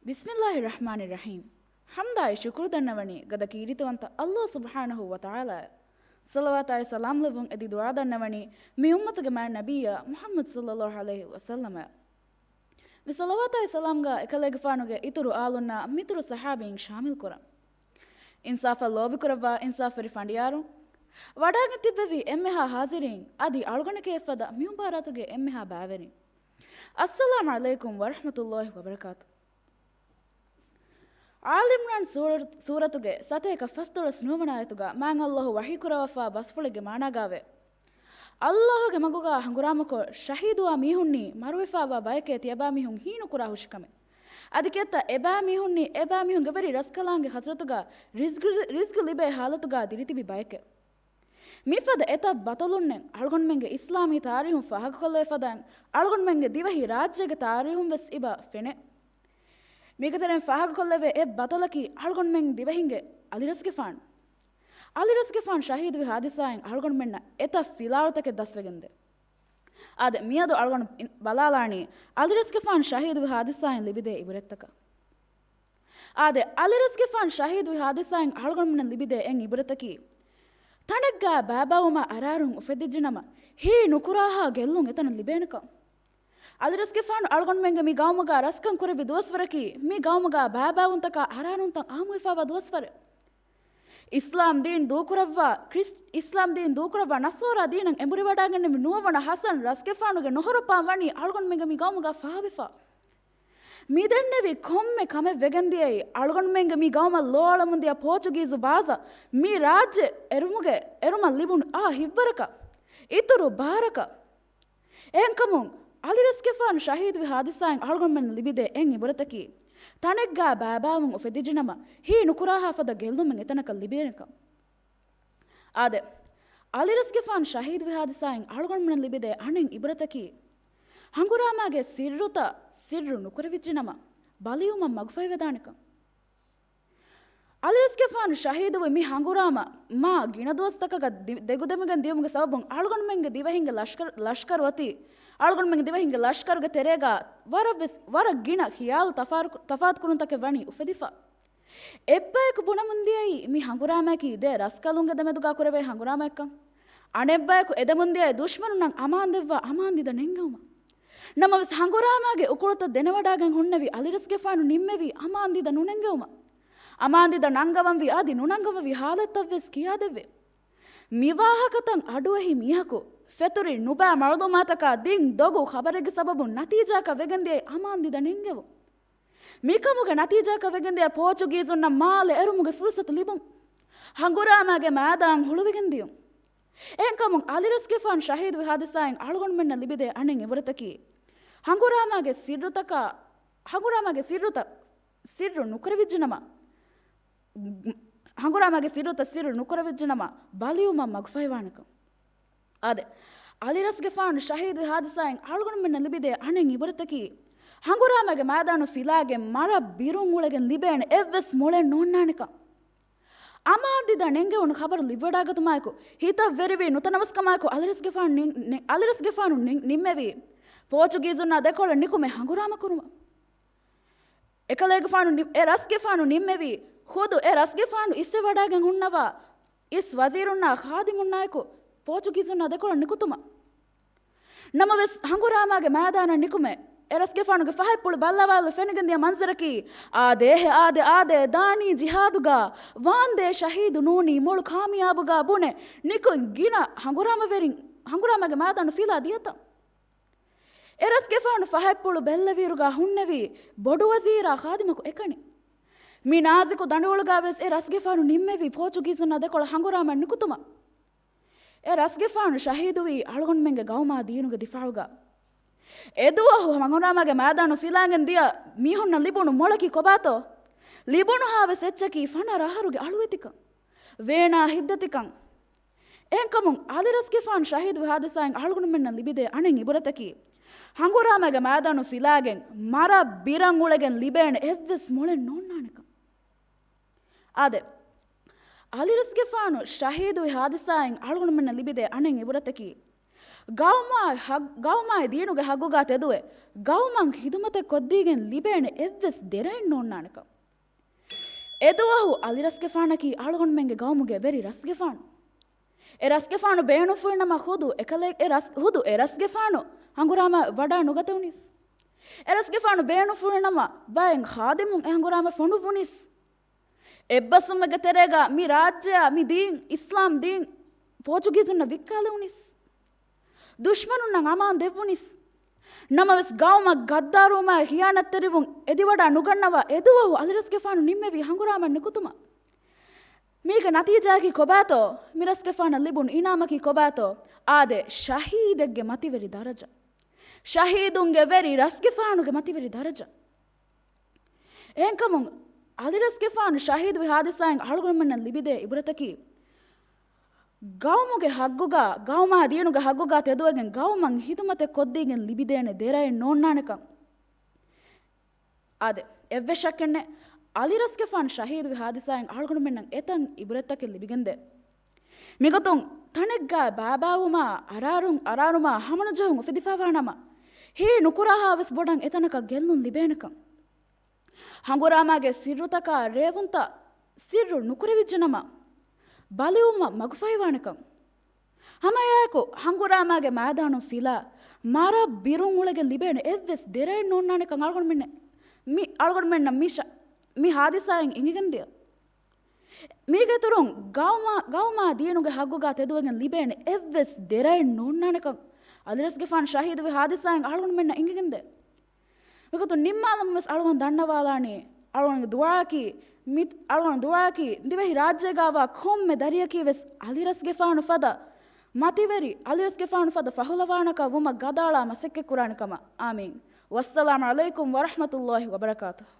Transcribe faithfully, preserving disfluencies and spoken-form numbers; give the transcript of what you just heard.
ބިސްމިއްލާހި ރަޙްމާނި ރަޙީމް. ޙަމްދާއި ޝުކުރު ދަންނަވަނީ ގަދަ ކީރިތިވަންތަ ﷲ ސުބްޙާނަހޫ ވަތަޢާލާއަށް. ޞަލަވާތާއި ސަލާމް ލެއްވުން އެދި ދުޢާ ދަންނަވަނީ މި އުއްމަތުގެ މާތް ނަބިއްޔާ މުޙައްމަދު ޞައްލައްލާހު ޢަލައިހި ވަސައްލަމަށް. މި ޞަލަވާތާއި ސަލާމްގަ އެކަލޭގެފާނުގެ އިތުރު އާލުންނާ މިތުރު ޞަޙާބީން ޝާމިލް ކުރަން. އިންސާފަށް ލޯބިކުރައްވާ އިންސާފުވެރި ފަނޑިޔާރުން، ވަޑާގެން ތިއްބެވި އެންމެހާ ޙާޟިރީން، އަދި އަޅުގަނޑެކޭ އެއްފަދަ މި މުބާރާތުގެ އެންމެހާ ބައިވެރިން. އައްސަލާމް ޢަލައިކުމް ވަރަޙްމަތުﷲ ވަބަރަކާތު. އާލި ޢިމްރާން ސޫރަ-، ސޫރަތުގެ ސަތޭކަ ފަސްދޮޅަސް ނުވަވަނަ އާޔަތުގަ މާތް ﷲ ވަޙީކުރައްވާފާ ބަސްފުޅެއްގެ މާނާގައިވޭ. ﷲ ގެ މަގުގަ ހަނގުރާމަކޮށް ޝަހީދުވާ މީހުންނީ މަރުވެފާވާ ބަޔެކޭ ތިޔަބައިމީހުން ހީނުކުރާ ހުށިކަމެއް. އަދި ކެއްތަ އެބައިމީހުންނީ އެބައިމީހުންގެ ވެރި ރަސްކަލާނގެ ޙަޟްރަތުގަ ރިޒްގު، ރިޒްގު ލިބޭ ޙާލަތުގަ ދިރިތިބި ބަޔެކޭ. މިފަދަ އެތައް ބަޠަލުންނެއް އަޅުގަނޑުމެންގެ އިސްލާމީ ތާރީހުން ފާހަގަކޮށްލެވޭ ފަދައިން އަޅުގަނޑުމެންގެ ދިވެހި ރާއްޖޭގެ ތާރީހުން ވެސް އިބަ ފެނޭ. މީގެ ތެރެއިން ފާހަގަކޮށްލެވޭ އެއް ބަޠަލަކީ އަޅުގަނޑުމެން ދިވެހިންގެ އަލިރަސްގެފާނު. އަލިރަސްގެފާނު ޝަހީދުވި ޙާދިސާއިން އަޅުގަނޑުމެންނަށް އެތައް ފިލާވަޅުތަކެއް ދަސްވެގެންދޭ. އާދެ، މިއަދު އަޅުގަނޑު ބަލާލާނީ އަލިރަސްގެފާނު ޝަހީދުވި ޙާދިސާއިން ލިބިދޭ އިބުރަތްތަކަށް. އާދެ، އަލިރަސްގެފާނު ޝަހީދުވި ޙާދިސާއިން އަޅުގަނޑުމެންނަށް ލިބިދޭ އެއް އިބުރަތަކީ، ތަނެއްގަ ބައިބައިވުމާ އަރާރުން އުފެދިއްޖެނަމަ، ހީ ނުކުރާހާ ގެއްލުން އެތަނަށް ލިބޭނެކަން. އަލިރަސްގެފާނު އަޅުގަނޑުމެންގެ މި ގައުމުގަ ރަސްކަން ކުރެއްވި ދުވަސްވަރަކީ، މި ގައުމުގަ ބައިބައިވުންތަކާ އަރާރުންތައް އާއްމުވެފާވާ ދުވަސްވަރެއް. އިސްލާމް ދީން ދޫކުރައްވާ ކްރިސް-، އިސްލާމް ދީން ދޫކުރައްވާ ނަޞާރާ ދީނަށް އެނބުރިވަޑައިގެންނެވި ނުވަވަނަ ޙަސަން ރަސްގެފާނުގެ ނޮހޮރު ޕާން ވަނީ އަޅުގަނޑުމެންގެ މި ގައުމުގަ ފާވެފަ. މިދެންނެވި ކޮންމެ ކަމެއް ވެގެންދިޔައީ އަޅުގަނޑުމެންގެ މި ގައުމަށް ލޯ އަޅަމުންދިޔަ ޕޯޗުގީޒު ބާޒަށް މި ރާއްޖެ އެރުމުގެ، އެރުމަށް ލިބުނު އާ ހިތްވަރަކަށް، އިތުރު ބާރަކަށް. އެހެންކަމުން، އަލިރަސްގެފާނު ޝަހީދުވި ޙާދިސާއިން އަޅުގަނޑުމެންނަށް ލިބިދޭ އެއް އިބުރަތަކީ، ތަނެއްގަ ބައިބައިވުން އުފެދިއްޖެނަމަ، ހީ ނުކުރާހާ ފަދަ ގެއްލުމެއް އެތަނަކަށް ލިބޭނެކަން. އާދެ، އަލިރަސްގެފާނު ޝަހީދުވި ޙާދިސާއިން އަޅުގަނޑުމެންނަށް ލިބިދޭ އަނެއް އިބުރަތަކީ، ހަނގުރާމާގެ ސިއްރުތައް ސިއްރު ނުކުރެވިއްޖެނަމަ، ބަލިވުމަށް މަގުފަހިވެދާނެކަން. އަލިރަސްގެފާނު ޝަހީދުވި މި ހަނގުރާމަ މާ ގިނަ ދުވަސްތަކަކަށް ދި-، ދެގުދެމިގެން ދިޔުމުގެ ސަބަބުން އަޅުގަނޑުމެންގެ ދިވެހިންގެ ލަޝްކަރު، ލަޝްކަރު އޮތީ، އަޅުގަނޑުމެންގެ ދިވެހިންގެ ލަޝްކަރުގެ ތެރޭގަ ވަރަށް ވެސް، ވަރަށް ގިނަ ޚިޔާލު ތަފާރު-، ތަފާތުކުރުންތަކެއް ވަނީ އުފެދިފަ. އެއްބަޔަކު ބުނަމުންދިޔައީ މި ހަނގުރާމައަކީ ދެ ރަސްކަލުންގެ ދެމެދުގަ ކުރެވޭ ހަނގުރާމައެއްކަން. އަނެއްބަޔަކު އެދެމުންދިޔައީ ދުޝްމަނުންނަށް އަމާންދެއްވާ އަމާންދީދަ ނެންގެވުމަށް. ނަމަވެސް ހަނގުރާމާގެ އުކުޅުތައް ދެނެވަޑައިގެން ހުންނެވި އަލިރަސްގެފާނު ނިންމެވީ އަމާންދީދަ ނުނެންގެވުމަށް. އަމާންދީދަ ނަންގަވަންވީ އަދި ނުނަންގަވަންވީ ހާލަތްތައްވެސް ކިޔާދެއްވި. މިވާހަކަތައް އަޑުއެހި މީހަކު ފެތުރި ނުބައި މަޢުލޫމާތަކާ ދިން ދޮގު ޚަބަރެއްގެ ސަބަބުން ނަތީޖާއަކަށް ވެގެންދިޔައީ އަމާންދީދަ ނެންގެވުން. މިކަމުގެ ނަތީޖާއަކަށް ވެގެންދިޔަ ޕޯޗުގީޒުންނަށް މާލެ އެރުމުގެ ފުރުސަތު ލިބުން. ހަނގުރާމާގެ މައިދާން ހުޅުވިގެން ދިޔުން. އެހެންކަމުން އަލިރަސްގެފާނު ޝަހީދުވި ހާދިސާއިން އަޅުގަނޑުމެންނަށް ލިބިދޭ އަނެއް އިބުރަތަކީ، ހަނގުރާމާގެ ސިއްރުތަކާ، ހަނގުރާމާގެ ސިއްރުތައް ސިއްރު ނުކުރެވިއްޖެނަމަ، ހަނގުރާމާގެ ސިއްރުތައް ސިއްރު ނުކުރެވިއްޖެނަމަ، ބަލިވުމަށް މަގުފަހިވާނެކަން. އާދެ، އަލިރަސްގެފާނު ޝަހީދުވި ހާދިސާއިން އަޅުގަނޑުމެންނަށް ލިބިދޭ އަނެއް އިބުރަތަކީ، ހަނގުރާމާގެ މައިދާނު ފިލާގެން މަރަށް ބިރުން އުޅެގެން ލިބޭނެ އެއްވެސް މޮޅެއް ނޯންނާނެކަން. އަމާންދީދަ ނެންގެވުނު ޚަބަރު ލިބިވަޑައިގަތުމާއެކު، ހިތަށް ވެރިވި ނުތަނަވަސްކަމާއެކު އަލިރަސްގެފާނު ނި-، ނި-، އަލިރަސްގެފާނު ނި-، ނިންމެވީ، ޕޯޗުގީޒުންނާ ދެކޮޅަށް ނިކުމެ ހަނގުރާމަ ކުރުމަށް. އެކަލޭގެފާނު ނި-، އެ ރަސްގެފާނު ނިންމެވީ، ޚުދު އެ ރަސްގެފާނު އިސްވެވަޑައިގެން ހުންނަވާ އިސް ވަޒީރުންނާ ޚާދިމުންނާއެކު ޕޯޗުގީޒުންނާ ދެކޮޅަށް ނިކުތުމަށް. ނަމަވެސް، ހަނގުރާމާގެ މައިދާނަށް ނިކުމެ، އެ ރަސްގެފާނުގެ ފަހަތްޕުޅު ބައްލަވާލު ފެނިގެންދިޔަ މަންޒަރަކީ، އާދޭހެ އާދެ އާދޭ، ދާނީ ޖިހާދުގަ، ވާންދޭ ޝަހީދު ނޫނީ މޮޅު ކާމިޔާބުގަ ބުނެ، ނިކުތް ގިނަ ހަނގުރާމަވެރިން ހަނގުރާމާގެ މައިދާނު ފިލާ ދިޔަތަން. އެ ރަސްގެފާނު ފަހަތްޕުޅު ބެއްލެވިއިރުގަ ހުންނެވީ ބޮޑުވަޒީރާ ޚާދިމަކު އެކަނި. މި ނާޒިކު ދަނޑިވަޅުގަ ވެސް އެ ރަސްގެފާނު ނިންމެވީ ޕޯޗުގީޒުންނާ ދެކޮޅަށް ހަނގުރާމަ ނިކުތުމަށް. އެ ރަސްގެފާނު ޝަހީދުވީ އަޅުގަނޑުމެންގެ ގައުމާ ދީނުގެ ދިފާޢުގަ. އެދުވަހު ހަނގުރާމާގެ މައިދާނު ފިލާގެން ދިޔަ މީހުންނަށް ލިބުނު މޮޅަކީ ކޮބާތޯ؟ ލިބުނުހާވެސް އެއްޗަކީ ފަނަރަ އަހަރުގެ އަޅުވެތިކަން. ވޭނާ ހިތްދަތިކަން. އެހެންކަމުން އަލިރަސްގެފާނު ޝަހީދުވި ހާދިސާއިން އަޅުގަނޑުމެންނަށް ލިބިދޭ އަނެއް އިބުރަތަކީ، ހަނގުރާމަގެ މައިދާނު ފިލާގެން މަރަށް ބިރަށް އުޅެގެން ލިބޭނެ އެއްވެސް މޮޅެއް ނޯންނާނެކަން. އާދެ، އަލިރަސްގެފާނު ޝަހީދުވި ހާދިސާއިން އަޅުގަނޑުމެންނަށް ލިބިދޭ އަނެއް އިބުރަތަކީ، ގައުމާ ހަ-، ގައުމާއި ދީނުގެ ހައްގުގާ ތެދުވެ، ގައުމަށް ހިދުމަތެއް ކޮށްދީގެން ލިބޭނެ އެއްވެސް ދެރައެއް ނޯންނާނެކަން. އެދުވަހު އަލިރަސްގެފާނަކީ އަޅުގަނޑުމެންގެ ގައުމުގެ ވެރި ރަސްގެފާނު. އެ ރަސްގެފާނު ބޭނުންފުޅިނަމަ ހުދު އެކަލޭ-، އެ ރަސް-، ހުދު އެ ރަސްގެފާނު ހަނގުރާމަ ވަޑާ ނުގަތެވުނީސް. އެ ރަސްގެފާނު ބޭނުންފުޅިނަމަ ބައެއް ޚާދިމުން އެ ހަނގުރާމަ ފޮނުއްވުނީސް. އެއްބަސްވުމެއްގެ ތެރޭގަ މި ރާއްޖެއަށް މި ދީން، އިސްލާމް ދީން، ޕޯޗުގީޒުންނަށް ވިއްކާލެވުނީސް. ދުޝްމަނުންނަށް އަމާން ދެއްވުނީސް. ނަމަވެސް ގައުމަށް ގައްދާރުވުމާއި ޚިޔާނަތްތެރިވުން އެދިވަޑާ ނުގަންނަވާ އެދުވަހު އަލިރަސްގެފާނު ނިންމެވީ ހަނގުރާމަ ނިކުތުމަށް. މީގެ ނަތީޖާއަކީ ކޮބާތޯ؟ މި ރަސްގެފާނަށް ލިބުނު އިނާމަކީ ކޮބާތޯ؟ އާދެ، ޝަހީދެއްގެ މަތިވެރި ދަރަޖަ. ޝަހީދުންގެ ވެރި ރަސްގެފާނުގެ މަތިވެރި ދަރަޖަ. އެހެންކަމުން، އަލިރަސްގެފާނު ޝަހީދުވި ހާދިސާއިން އަޅުގަނޑުމެންނަށް ލިބިދޭ އިބުރަތަކީ، ގައުމުގެ ހައްގުގަ، ގައުމާ ދީނުގެ ހައްގުގަ ތެދުވެގެން ގައުމަށް ހިދުމަތެއް ކޮށްދީގެން ލިބިދޭނެ ދެރައެއް ނޯންނާނެކަން. އާދެ، އެއްވެސް ޝައްކެއްނެއް، އަލިރަސްގެފާނު ޝަހީދުވި ހާދިސާއިން އަޅުގަނޑުމެންނަށް އެތަން އިބުރަތްތަކެއް ލިބިގެންދޭ. މިގޮތުން ތަނެއްގަ ބާބާވުމާ، އަރާރުން، އަރާރުމާ ހަމަނުޖެހުން އުފެދިފައިވާނަމަ، ހީ ނުކުރާހާވެސް ބޮޑަށް އެތަނަކަށް ގެއްލުން ލިބޭނެކަން. ހަނގުރާމާގެ ސިއްރުތަކާ ރޭވުންތައް ސިއްރު ނުކުރެވިއްޖެނަމަ، ބަލިވުމަށް މަގުފަހިވާނެކަން. ހަމައެއާއެކު ހަނގުރާމާގެ މައިދާނުން ފިލާ، މަރަށް ބިރުން އުޅެގެން ލިބޭނެ އެއްވެސް ދެރައެއް ނޯންނާނެކަން އަޅުގަނޑުމެންނަށް މި، އަޅުގަނޑުމެންނަށް މި ޝަ-، މި ހާދިސާއިން އެނގިގެންދިޔަ. މީގެއިތުރުން ގައުމާ، ގައުމާ ދީނުގެ ހައްގުގާ ތެދުވެގެން ލިބޭނެ އެއްވެސް ދެރައެއް ނޯންނާނެކަން އަލިރަސްގެފާނު ޝަހީދުވި ހާދިސާއިން އަޅުގަނޑުމެންނަށް އެނގިގެންދޭ. މިގޮތުން ނިންމާލަމުން ވެސް އަޅުގަނޑު ދަންނަވާލާނީ، އަޅުގަނޑުގެ ދުޢާއަކީ، މި، އަޅުގަނޑު ދުޢާއަކީ، ދިވެހި ރާއްޖޭގާވާ ކޮންމެ ދަރިއަކީ ވެސް އަލިރަސްގެފާނު ފަދަ މަތިވެރި، އަލިރަސްގެފާނު ފަދަ ފަހުލަވާނަކާ ވުމަށް ގަދައަޅާ މަސައްކަތްކުރާނެ ކަމަށް. އާމީން. ވައްސަލާމު ޢަލައިކުމް ވަރަޙްމަތުﷲި ވަބަރަކާތުހު.